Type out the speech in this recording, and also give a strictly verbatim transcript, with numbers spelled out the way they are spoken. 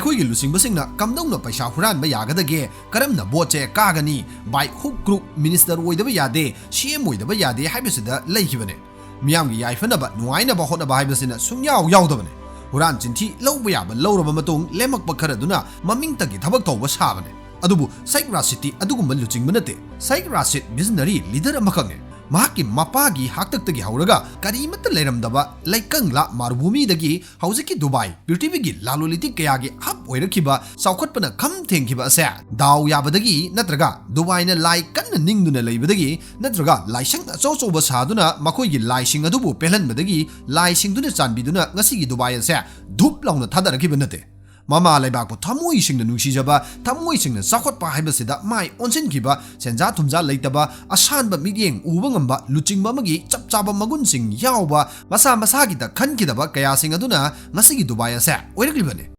ꯑꯩꯈꯣꯏꯒꯤ ꯂꯨꯆꯤꯡꯕꯁꯤꯡꯅ ꯀꯝꯗꯧꯅ ꯄꯩꯁꯥ ꯍꯨꯔꯥꯟꯕ ꯌꯥꯒꯗꯒꯦ, ꯀꯔꯝꯅ ꯚꯣꯠꯁꯦ ꯀꯥꯒꯅꯤ, by hook crook minister ꯑꯣꯏꯗꯕ ꯌꯥꯗꯦ, C M ꯑꯣꯏꯗꯕ ꯌꯥꯗꯦ ꯍꯥꯏꯕꯁꯤꯗ ꯂꯩꯈꯤꯕꯅꯦ꯫ ꯃꯤꯌꯥꯝꯒꯤ ꯌꯥꯏꯐꯅꯕ, ꯅꯨꯡꯉꯥꯏꯅꯕ ꯍꯣꯠꯅꯕ ꯍꯥꯏꯕꯁꯤꯅ ꯁꯨꯡꯌꯥꯎ ꯌꯥꯎꯗꯕꯅꯦ꯫ ꯍꯨꯔꯥꯟ ꯆꯤꯟꯊꯤ ꯂꯧꯕ ꯌꯥꯕ ꯂꯧꯔꯕ ꯃꯇꯨꯡ ꯂꯦꯝꯃꯛꯄ ꯈꯔꯗꯨꯅ ꯃꯃꯤꯡꯇꯒꯤ ꯊꯕꯛ ꯇꯧꯕ ꯁꯥꯕꯅꯦ꯫ ꯑꯗꯨꯕꯨ ꯁꯥꯏꯛ ꯔꯥꯁꯤꯠꯇꯤ ꯑꯗꯨꯒꯨꯝꯕ ꯂꯨꯆꯤꯡꯕ ꯅꯠꯇꯦ꯫ ꯁꯥꯏꯛ ꯔꯥꯁꯤꯠ visionary leader ꯑꯃꯈꯛꯅꯦ꯫ ꯃꯍꯥꯛꯀꯤ ꯃꯄꯥꯒꯤ ꯍꯥꯛꯇꯛꯇꯒꯤ ꯍꯧꯔꯒ ꯀꯔꯤꯃꯠꯇ ꯂꯩꯔꯝꯗꯕ ꯂꯩꯀꯪꯂꯥ ꯃꯔꯨꯚꯨꯃꯤꯗꯒꯤ ꯍꯧꯖꯤꯛꯀꯤ ꯗꯨꯕꯥꯏ, ꯄ꯭ꯔꯤꯊꯤꯕꯤꯒꯤ ꯂꯂꯣꯟ ꯏꯇꯤꯛ ꯀꯌꯥꯒꯤ hub ꯑꯣꯏꯔꯛꯈꯤꯕ, ꯆꯥꯎꯈꯠꯄꯅ ꯈꯝ ꯊꯦꯡꯈꯤꯕ ꯑꯁꯦ ꯗꯥꯎ ꯌꯥꯕꯗꯒꯤ ꯅꯠꯇ꯭ꯔꯒ ꯗꯨꯕꯥꯏꯅ ꯂꯥꯏ ꯀꯟꯅ ꯅꯤꯡꯗꯨꯅ ꯂꯩꯕꯗꯒꯤ ꯅꯠꯇ꯭ꯔꯒ ꯂꯥꯏꯁꯪ ꯑꯆꯧ ꯑꯆꯧꯕ ꯁꯥꯗꯨꯅ ꯃꯈꯣꯏꯒꯤ ꯂꯥꯏꯁꯤꯡ ꯑꯗꯨꯕꯨ ꯄꯦꯜꯍꯟꯕꯗꯒꯤ ꯂꯥꯏꯁꯤꯡꯗꯨꯅ ꯆꯥꯟꯕꯤꯗꯨꯅ ꯉꯁꯤꯒꯤ ꯗꯨꯕꯥꯏ ꯑꯁꯦ ꯙꯨꯞ ꯂꯥꯎꯅ ꯊꯥꯗꯔꯛꯈꯤꯕ ꯅꯠꯇꯦ꯫ ꯃꯃꯥ ꯂꯩꯕꯥꯛꯄꯨ ꯊꯃꯣꯏꯁꯤꯡꯅ ꯅꯨꯡꯁꯤꯖꯕ, ꯊꯃꯣꯏꯁꯤꯡꯅ ꯆꯥꯎꯈꯠꯄ ꯍꯥꯏꯕꯁꯤꯗ ꯃꯥꯏ ꯑꯣꯟꯁꯤꯟꯈꯤꯕ ꯁꯦꯟꯖꯥ ꯊꯨꯝꯖꯥ ꯂꯩꯇꯕ, ꯑꯁꯥꯟꯕ ꯃꯤꯠꯌꯦꯡ ꯎꯕ ꯉꯝꯕ ꯂꯨꯆꯤꯡꯕ ꯑꯃꯒꯤ ꯆꯞ ꯆꯥꯕ ꯃꯒꯨꯟꯁꯤꯡ ꯌꯥꯎꯕ, ꯃꯁꯥ ꯃꯁꯥꯒꯤꯗ ꯈꯟꯈꯤꯗꯕ ꯀꯌꯥꯁꯤꯡ ꯑꯗꯨꯅ ꯉꯁꯤꯒꯤ ꯗꯨꯕꯥꯏ ꯑꯁꯦ ꯑꯣꯏꯔꯛꯂꯤꯕꯅꯤ꯫